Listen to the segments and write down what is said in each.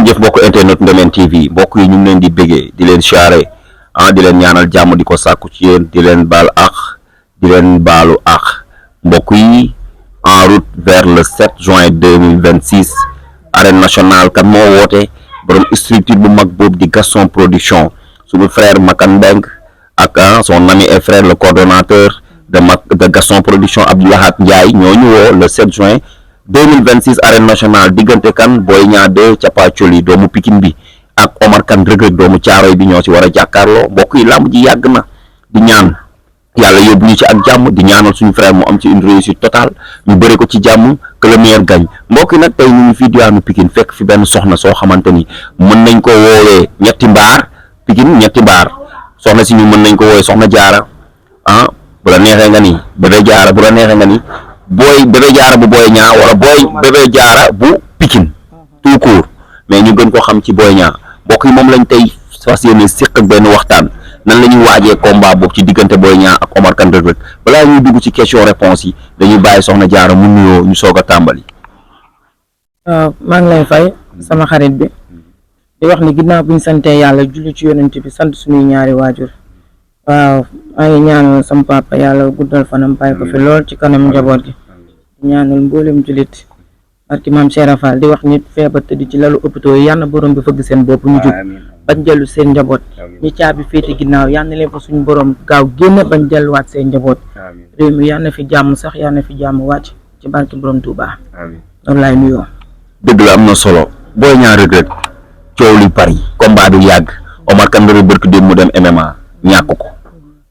ngeen jëf mbokk internet Ndemen TV mbokk yi ñu ngi leen di bëggee di leen siyaare di leen ñaanal jàmm di ko sàkku ci yéen di leen baal ak di leen baalu ak mbokk yi en route vers le 7 juin 2026 arène nationale kan moo woote borom structure bu mag boobu di Gaston Production suñu frère Makan Mbeng ak son ami et frère le coordonnateur de Gaston Production Abdoulahat Ndiaye ñoo ñu woo le 7 juin 2026 arène nationale diggante kan Boy Niang 2 Thiapathioly doomu Pikine bi ak Omar Kane Reug Reug doomu Thiaroye bi ñoo ci war a jàkkaarloo mbokk yi làmb ji yàgg na di ñaan yàlla yóbbu ñu ci ak jàmm di ñaanal suñu frère mu am ci une réussite totale ñu bëre ko ci jàmm que le meilleur gagne mbokk yi nag tey ñu ngi fii diwaanu Pikine fekk fi benn soxna soo xamante ni mën nañ ko woowee ñetti mbaar Pikine ñetti mbaar soxna si ñu mën nañ ko woowee soxna jaara bu la neexee nga ni bébé jaara bu la neexee nga ni booy bébé jaara bu Boy Niang wala booy bébé jaara bu Pikine tout court mais ñu gën ko xam ci Boy Niang mbokk yi moom lañ tey fas yéene séq ak benn waxtaan nan la ñuy waajee combat boobu ci diggante Boy Niang ak Omar Kane Reug Reug balaa ñuy dugg ci question réponse yi dañuy bàyyi soxna jaara mu nuyoo ñu soog a tàmbali. waaw maa ngi lay fay sama xarit bi di wax ni ginnaaw bu ñu santee yàlla julli ci yonent bi sant suñuy ñaari waajur waaw maa ngi ñaanal sama papa yàlla guddal fanam bàyyi ko fi lool ci kanam njaboot gi di ñaanal mboolem jullit barki maam Cheikh Fall di wax nit feebar tëdd ci lalu hôpitaux yi yàlla borom bi fëgg seen bopp ñu jug bañ dellu seen njaboot ñi caabi féete ginnaaw yàlla leen fa suñu borom gaaw génn bañ delluwaat seen njaboot réew mi yàlla na fi jàmm sax yàlla na fi jàmm wàcc ci barki borom Touba loolu laay nuyoo. dëgg la am na solo Boy Niang Reug Reug coow li bari combat bi yàgg Omar Kane Reug Reug barki dem mu dem MMA ñàkk ko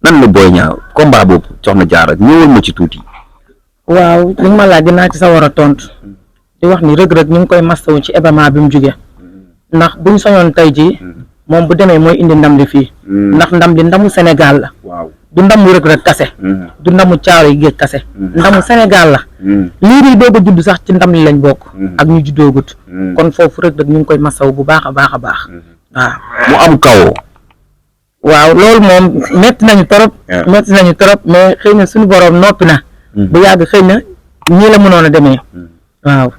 nan la Boy Niang combat boobu soxna jaara ñëwal ma ci tuuti. waaw li nga ma laaj dinaa ci sa war a tontu di wax ni Reug Reug ñu ngi koy mastawu ci MMA bi mu jógee ndax buñ soñoon tey jii moom bu demee mooy indi ndam li fii ndax ndam li ndamu Sénégal la du ndamu Reug Reug kase du ndamu Thiaroye Géej kase ndamu Sénégal la lii di doog a judd sax ci ndam li lañ bokk ak ñu juddoogut kon foofu Reug Reug ñu ngi koy mastawu bu baax a baax a baax waaw mu am kaw. waaw loolu moom metti nañu trop mais xëy na suñu borom noppi na bu yàgg xëy na ñii la mënoon a demee waaw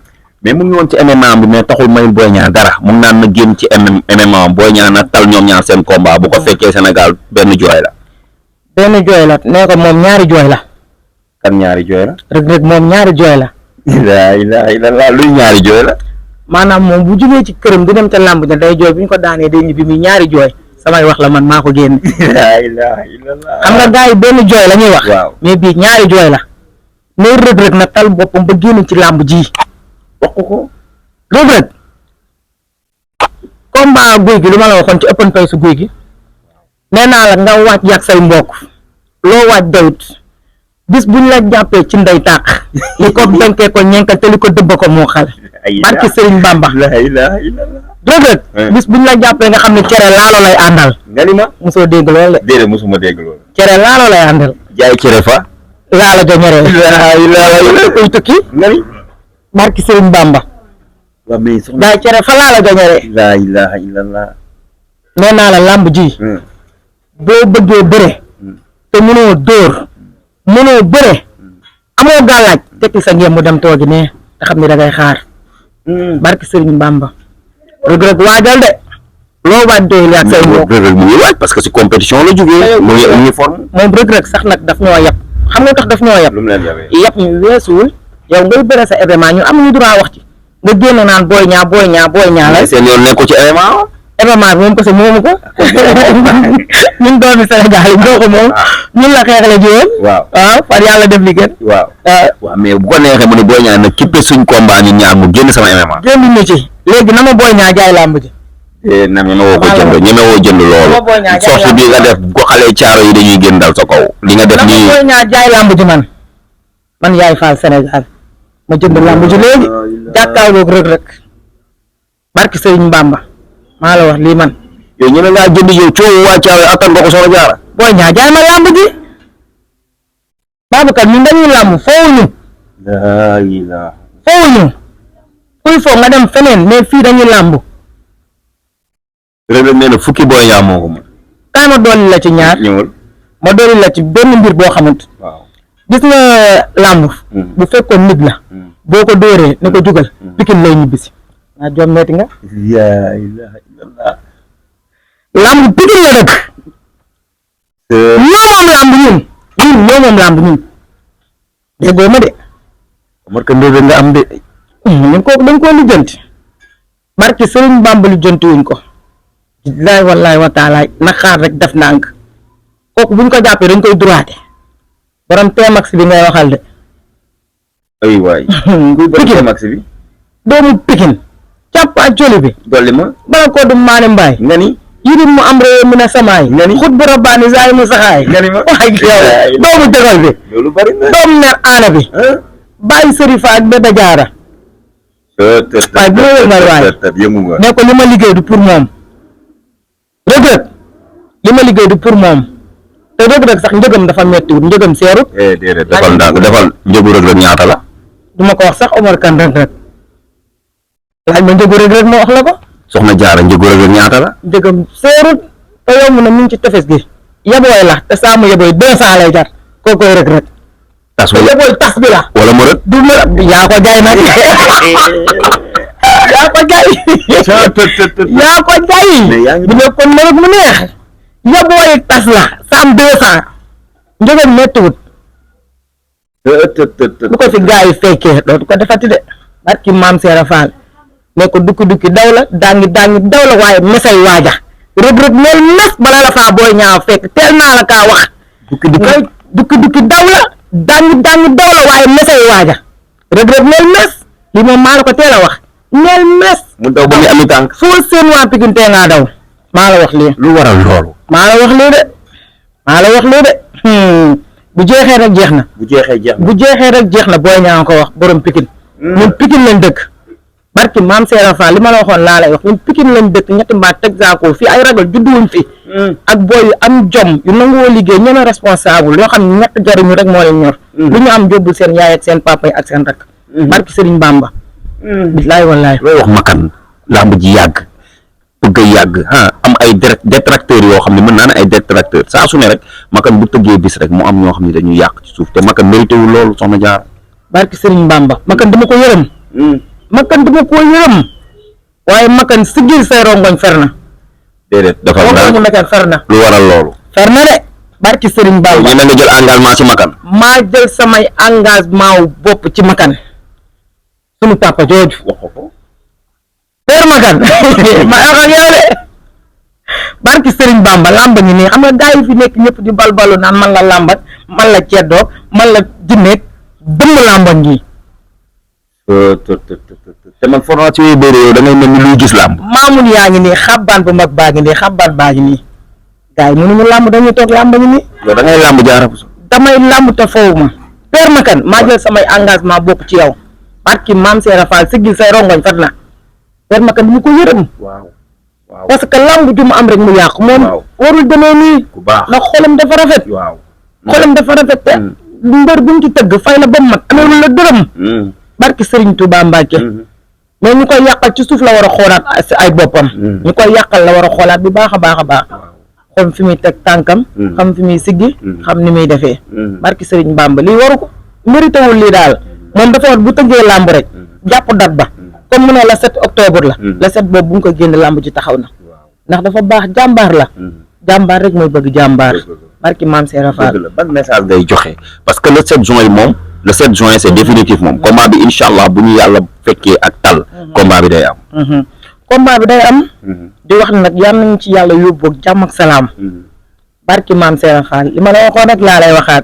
mais mu ngi woon ci MMA bi mais taxul mayul Boy Niang dara mu ngi naan na génn ci MMA Boy Niang na tal ñoom ñaar seen combat bu ko fekkee Sénégal benn jooy la. benn jooy la nee ko moom ñaari jooy la. kan ñaari jooy la. Reug Reug moom ñaari jooy la. laa ilaaha illallaah luy ñaari jooy la. maanaam moom bu jógee ci këram di dem ca làmb ja day jooy bu ñu ko daanee day ñibbi muy ñaari jooy samay wax la man maa ko génn. laa ilaaha illallaah. xam nga gars yi benn jooy la ñuy wax. waaw mais bii ñaari jooy la. mais Reug Reug na tal boppam ba génn ci làmb ji. wax ko Reug Reug combat guy gi lu ma la waxoon ci open press guy gi nee naa la nga waaj yàgg say mbokk loo waaj dawut bis buñ la jàppee ci ndey tàq li ko benkee ko ñenkal te li ko dëbba ko moo xal barki Sëriñ Bamba la ilaha illallah Reug Reug bis buñ la jàppee nga xam ne cere laalo lay àndal nga ni ma mosoo dégg loolu de déedéet mosuma dégg loolu cere laalo lay àndal jaay cere fa laalo ja ñoree la ilaha illallah koy tukki nga ni barki Sëriñ Bamba waa mais soxna jaay cere fa laalo ja ñoree la ilaha illallah nee naa la làmb ji boo bëggee bëre te mënoo dóor mënoo bëre amoo gàllaaj tekki sa ngeen mu dem toogi ne te xam ne da ngay xaar barki Sëriñ Bamba Reug Reug waajal de loo waaj doyul ak say mbokk Reug Reug mu ngi waaj parce que ci compétition la jógee mu ngi uniforme moom Reug Reug sax nag daf ñoo yab xam nga tax daf ñoo yab lu mu leen yabee yab ñu weesuwul yow ngay bëre sa événement ñu am ñu droit wax ci nga génn naan Boy Niang la seen yoon nekku ci événement événement bi moom parce que moomu ko ñun doomi Sénégal yi ñoo ko moom ñun la xeexle jiwoon waaw far yàlla def li gën waaw mais bu ko neexee mu ne Boy Niang nag kippe suñ combat ñun ñaar mu génn sama MMA génn ñu ci léegi na ma Boy Niang jaay làmb ji na ñemewoo ko jënd ñemewoo jënd loolu sorte bi nga def bu ko xalee caaro yi dañuy génn dal sa kaw li nga def nii na ma Boy Niang jaay làmb ji man yaay faal Sénégal ma jënd làmb ji léegi jàkkaarloog Reug Reug barki Sëriñ Bamba maa la wax lii man yow ñeme ngaa jënd yow coowu waa caaro yi attan nga ko soxna jaara Boy Niang jaay ma làmb ji Babacar ñun dañuy làmb foowuñu kuy foo nga dem feneen mais fii dañuy làmb Reug Reug nee na fukki Boy Niang moo ko mën kaay ma dolli la ci ñaar ñëwal ma dolli la ci benn mbir boo xamante waaw gis nga làmb bu fekkoon nit la boo ko dóoree ne ko jugal Pikine lay ñibbisi ah jommeeti nga. yaa ilaha illallah. lamb Pikine la dëkk. ñoo moom lamb ñun ñoo moom lamb ñun. déggoo ma de. Omar Kane mbébé nga am de. ñun kooku dañ koo lijjanti. barki Sëriñ Bàmba lijjanti wuñ ko. billaay wallaay wa taala na xaar rek def ndànk. kooku buñ ko jàppee dañ koy droité. borom Tmax bi ngay waxal de. ay waay. kuy borom Tmax bi. doomu Pikine. càpp ak coli bi. dolli ma. bala ko du maane mbaay. nga ni. yirim mu am réew mi na samaay. nga ni xut bu rabbaani zaay mu saxaay. nga ni ma waaye yow doomu jagal bi. loolu bari na. doomu mer aana bi. bàyyi sërifa ak bébé jaara. waaye bu ma yëngal waaye. yëngu nga. ne ko li ma liggéey du pour moom. Reug Reug li ma liggéey du pour moom. te Reug Reug sax njëgam dafa méttiwut njëgam seerut. déedéet defal ndànk defal njëgu Reug Reug ñaata la. du ma ko wax sax Omar Kane Reug Reug. laaj ma njëgu Reug Reug ma wax la ko. soxna Jaara njëgu Reug Reug ñaata la. njëgam seerut te yomb na mu ngi ci tefes gi. yebooy la te saa mu yebooy 200 lay jar kookoy Reug Reug. tas te yebooy tas bi la. wala mu rëdd. du ma yaa ko jaay nag. yaa ko jaay. yaa ko jaay. bu nekkoon mënut mu neex. yebooy tas la saam 200. njëgam méttiwut. bu ko fi gaa yi fekkee dootu ko defati de. barki maam Seera Faal. ne ko dukki daw la daangi daw la waaye mesay waaja. Reug Reug mel mes bala la faa booy ñaaw fekk teel naa la kaa wax. dukki daw la daangi daw la waaye mesay waaja. Reug Reug mel mes li moom maa la ko teel a wax. mel mes mu daw ba muy ami tànk. foo seen waa Pikine tee ngaa daw. maa la wax lii. lu waral loolu. maa la wax lii de. bu jeexee rek jeex na. bu jeexee jeex na booy ñaaw ko wax borom Pikine. ñun Pikine lañ dëkk. barki maam Seera Fall li ma la waxoon laa lay wax ñun Pikine lañ dëkk ñetti mbaat teg saako fii ay ragal judduwuñ fi. ak booy yu am jom yu nangoo liggéey ñeme responsable yoo xam ne ñett jariñu rek moo leen ñor. lu ñu am jóbbul seen yaay ak seen papa yi ak seen rakk. barki Sëriñ Bamba. bilaay wallaay. looy wax Makan làmb ji yàgg bëgg a yàgg am ay détracteurs yoo xam ne mën naa ne ay détracteurs saa su ne rek Makan bu tëggee bis rek mu am ñoo xam ne dañuy yàq ci suuf te Makan mérité wu loolu soxna Jaar. barki Sëriñ Bamba Makan dama ko yërëm. waaye Makan siggil say rongoñ fer na. déedéet dafa rongoñu Makan fer na. lu waral loolu. fer na de. barki Sëriñ Bamba ñu ne nga jël engagement ci Makan. maa jël samay engagement wu bopp ci Makan. sunu papa jooju. wax ko. Père Makan ma wax ak yow de. barki Sëriñ Bamba làmba ngi nii xam nga gaa yi fi nekk ñëpp di balbalu naan man la làmbat man la ceddoo man la jinneeg dëmm làmba ngi. te man formation yi bëri yow da ngay mel ni luy gis làmb. maamun yaa ngi nii xabbaan bu mag baa ngi nii xabbaan baa ngi nii. gaa yi mënuñu làmb dañuy toog làmba ngi nii. yow da ngay làmb Jaara. damay làmb te foofu ma. Père Makan maa jël samay engagement bopp ci yow. barki maam Seera Fall siggil say rongoñ fat na. Père Makan du ñu ko yërëm. waaw parce que lamb ju mu am rek mu yàqu. moom warul demee nii. ku baax ndax xolam dafa rafet. waaw xolam dafa rafet te mbër bu mu ci tëgg fay la ba mu mat amewul la dërëm. barki Serigne Touba Mbacke. mais ñu koy yàqal ci suuf la war a xoolaat ay boppam. ñu koy yàqal la war a xoolaat bu baax a baax a baax. xam fi muy teg tànkam. xam fi muy siggi. xam ni muy defee. barki Serigne Bamba lii waru ko mérité wul lii daal moom dafa war bu tëggee lamb rek jàpp date ba. comme mu ne la 7 octobre la. la 7 boobu bu ñu ko génn làmb ji taxaw na. ndax dafa baax jàmbaar la. jàmbaar rek mooy bëgg jàmbaar. barki maam Seera Fall. ban message ngay joxe parce que le 7 juin moom le 7 juin c'est définitif moom combat bi incha allah bu ñu yàlla fekkee ak tal. combat bi day am. combat bi day am. di wax nag yal nañu ci yàlla yóbbu ak jàmm ak salaam. barki maam Seera Fall li ma la waxoon rek laa lay waxaat.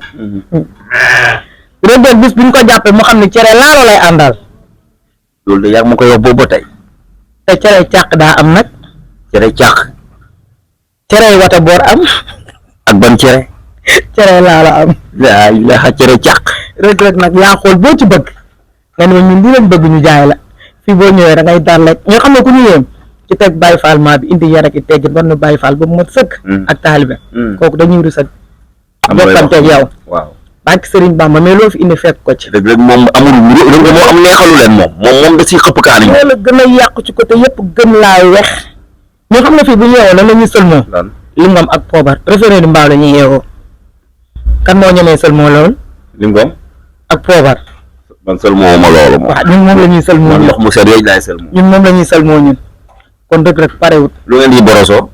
Reug Reug bis bu ñu ko jàppee mu xam ne cere laalo lay àndal. loolu de yàgg ma koy wax boobu ba tey. te cere càq daa am nag. cere càq. cere wata boor am. ak ban cere. cere laalo am. laa ilaaha cere càq. Reug Reug nag yaa xool boo ci bëgg. nga ne ñun lii lañ bëgg ñu jaay la. fii boo ñëwee da ngay daan lekk ñoo xam ne ku ñu yéem ci teg Baye Fall maa bi indi yar ak i teggin war na Baye Fall ba mu mat sëkk. ak taalibe. kooku dañuy rus a. bokkanteeg yow. waaw. barke Serigne Bamba mais loo fi indi fekk ko ci. Reug Reug moom amul Reug Reug moo am neexalu leen moom da siy xëpp kaani. loolu gën a yàqu ci côté yëpp gën laa wex ñoo xam ne fii bu ñu yeewoo lan la ñuy sëlmoo. Lingom ak poobar référé di mbaaw la ñuy yeewoo kan moo ñemee sëlmoo lool. Lingom ak poobar. man sël moo ma loolu moom. waaw ñun moom la ñuy sël moo man ñun ndox mu sedd yooyu laay sël moom. ñun moom la ñuy sël moo ñun kon Reug Reug parewut. lu ngeen di borosoo.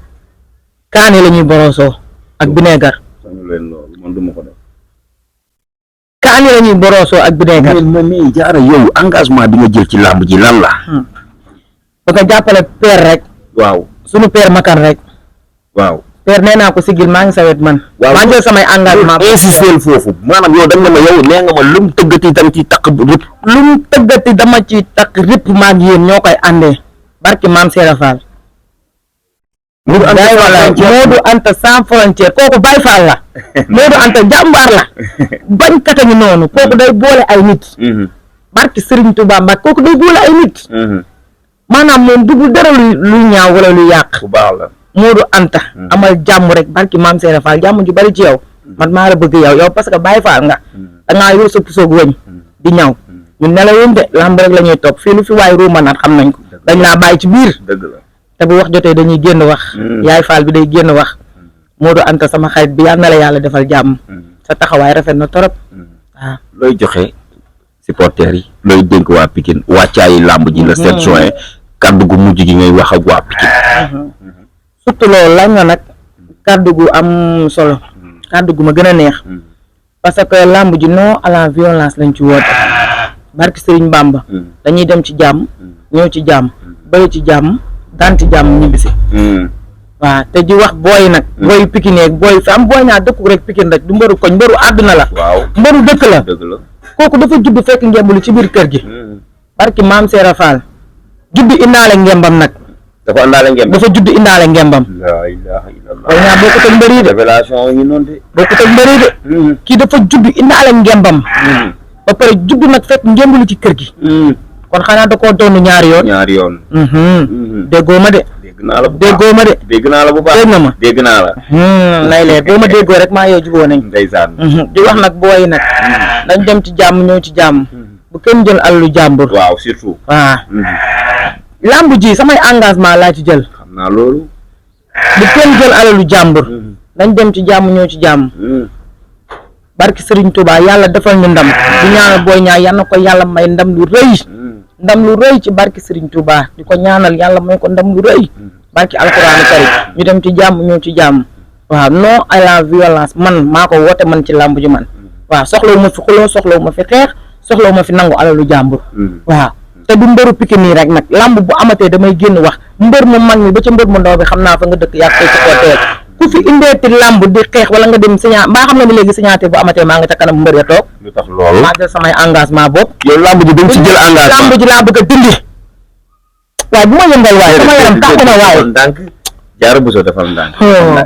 kaani la ñuy borosoo ak bineegar. sañu leen loolu man duma ko def. kaani la ñuy borosoo ak bineegar. mais Diarra yow engagement bi nga jël ci làmb ji lan la. ba nga jàppale père rek. waaw sunu père Makan rek. waaw. père nee naa ko sigil maa ngi sawet man. waaw maa jël samay engagement. insister foofu maanaam yow da nga ma yow nee nga ma lu mu tëggati tam ci takk rëpp. lu mu tëggati dama ci takk rëpp maag yéen ñoo koy àndee barki maam Seera Fall. Modou Anta sans frontière kooku Baye Fall la. Modou Anta jàmbaar la. bañkat a ngi noonu kooku day boole ay nit. barki Serigne Touba Mbacke kooku day boole ay nit. maanaam moom dugul dara lu ñaaw wala lu yàq. bu baax la. Modou Anta. amal jàmm rek barki maam Seera Fall jàmm ju bari ci yow. man maa la bëgg yow parce que Baye Fall nga. da ngaa yor sa pusoog wëñ. di ñaw ñun nelawuñ de lamb rek la ñuy topp fii lu fi waay ruumanaat xam nañ ko. dañ laa bàyyi ci biir. dëgg la. te bu wax jotee dañuy génn wax. yaay Fall bi day génn wax. Modou Anta sama xarit bi yal na la yàlla defal jàmm. sa taxawaay rafet na torop. waaw looy joxe supporters yi. looy dénk waa Pikine wàccaayi làmb ji la 7 juin. kaddu gu mujj gi ngay wax ak waa Pikine. surtout loolu lañ nga nag kaddu gu am solo. kaddu gu ma gën a neex. parce que làmb ji non à la violence lañ ci woote. barki Serigne Bamba. dañuy dem ci jàmm. ñëw ci jàmm. bëri ci jàmm. daan ci jàmm ñibbisi. waaw te di wax booy nag. booy Pikine ak booy fi am booy ñaa dëkku rek Pikine rek du mbëru koñ mbëru àdduna la. waaw mbëru dëkk la. dëgg la. kooku dafa judd fekk ngembulu ci biir kër gi. barki maam Seera Fall. judd indaale ngembam nag. dafa àndaale ngeen. dafa judd indaale ngembam. laa ilaaha illallah. booy ñaa bokkut ak mbëri de. révélation yi noonu de. bokkut ak mbëri de. kii dafa judd indaale ngembam. ba pare judd nag fekk ngembulu ci kër gi. kon xanaa da koo doon ñaari yoon. ñaari yoon. déggoo ma de. dégg naa la bu baax déggoo ma de. dégg naa la bu baax. dégg nga ma dégg naa la. lay leer boo ma déggoo rek maa yow juboo nañ. ndeysaan. di wax nag booy nag. dañ dem ci jàmm ñëw ci jàmm. bu kenn jël alalu jàmbur. waaw surtout. waaw. lamb ji samay engagement laa ci jël. xam naa loolu. bu kenn jël alalu jàmbur. dañ dem ci jàmm ñëw ci jàmm. barki Serigne Touba yàlla defal ñu ndam. di ñaanal booy ñaa yal na ko yàlla may ndam lu rëy. ndam lu rëy ci barki Serigne Touba di ko ñaanal yàlla may ko ndam lu rëy. barki alxuraanu karim ñu dem ci jàmm ñëw ci jàmm. waaw non à la violence man maa ko woote man ci lamb ji man. waaw soxlawu ma fi xuloo soxlawu ma fi xeex soxlawu ma fi nangu alalu jàmbur. waaw te du mbëru Pikine nii rek nag lamb bu amatee damay génn wax mbër mu mag mi ba ca mbër mu ndaw bi xam naa fa nga dëkk yàq koy ci côté ku fi indeeti lamb di xeex wala nga dem signature mbaa xam nga ni léegi signature bu amatee maa nga ca kanam mbër ya toog. lu tax loolu. maa jël samay engagement bopp. yow lamb ji dañ ci jël engagement. lamb ji laa bëgg a dindi. waaye bu ma yëngal waaye sama yaram tàkk na waaye. ndànk Diarra Bousso defal ndànk.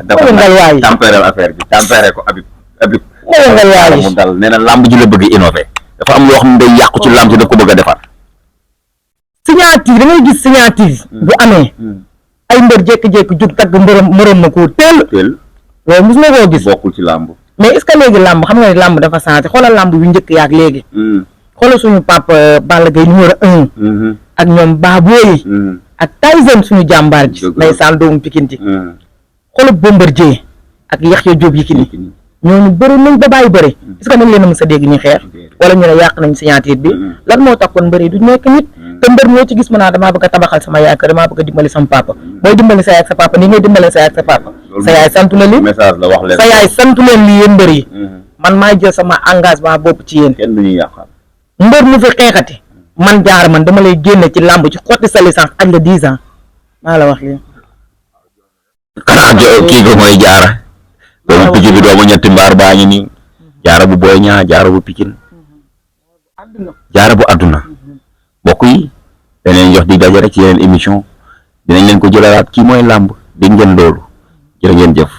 dafa yëngal waaye. tempérer affaire bi tempérer ko Habib. ma yëngal waaye mu dal nee na lamb ji la bëgg innover. dafa am loo xam ne day yàqu ci lamb ji daf ko bëgg a defar. signature da ngay gis signature bu amee ay mbër jékki-jékki jug tagg mbërëm ma ko teel loolu mos nga koo gis bokkul ci làmb mais est-ce que léegi làmb xam nga ne làmb dafa changé xoolal làmb yu njëkk yaak léegi xoolal suñu papa Balla Gaye numéro 1 ak ñoom Baboy ak Tyson suñu jàmbaar ji ndeysaan doomu Pikine ji xoolal Bombardier ak Yaxya Jóob Yékini ñooñu bëri nañ ba bàyyi bëri est-ce que nañ leen a mës a dégg ñu xeex wala ñu ne yàq nañ signature bi lan moo tax kon mbëri du nekk nit te mbër moo ci gis mu naa damaa bëgg a tabaxal sama yaay kër damaa bëgg a dimbali sama papa booy dimbali sa yaay ak sa papa ni ngay dimbale sa yaay ak sa papa sa yaay santu la li message la wax leen sa yaay santu leen lii yéen mbër yi man maa jël sama engagement bopp ci yéen kenn du ñu yàqal mbër mu fi xeexati man Diarra man dama lay génne ci làmb ci xotti sa licence aj la 10 ans maa la wax lii xanaa kii ko mooy Diarra doomu Pikine bi doomu ñetti mbaar baa ngi nii Diarra bu Boy Niang Diarra bu Pikine Diarra bu àdduna mbokk yi dañ leen jox di daje rek ci yeneen émission dinañ leen ko jëlalaat kii mooy làmb dégg ngeen loolu jërë ngeen jëf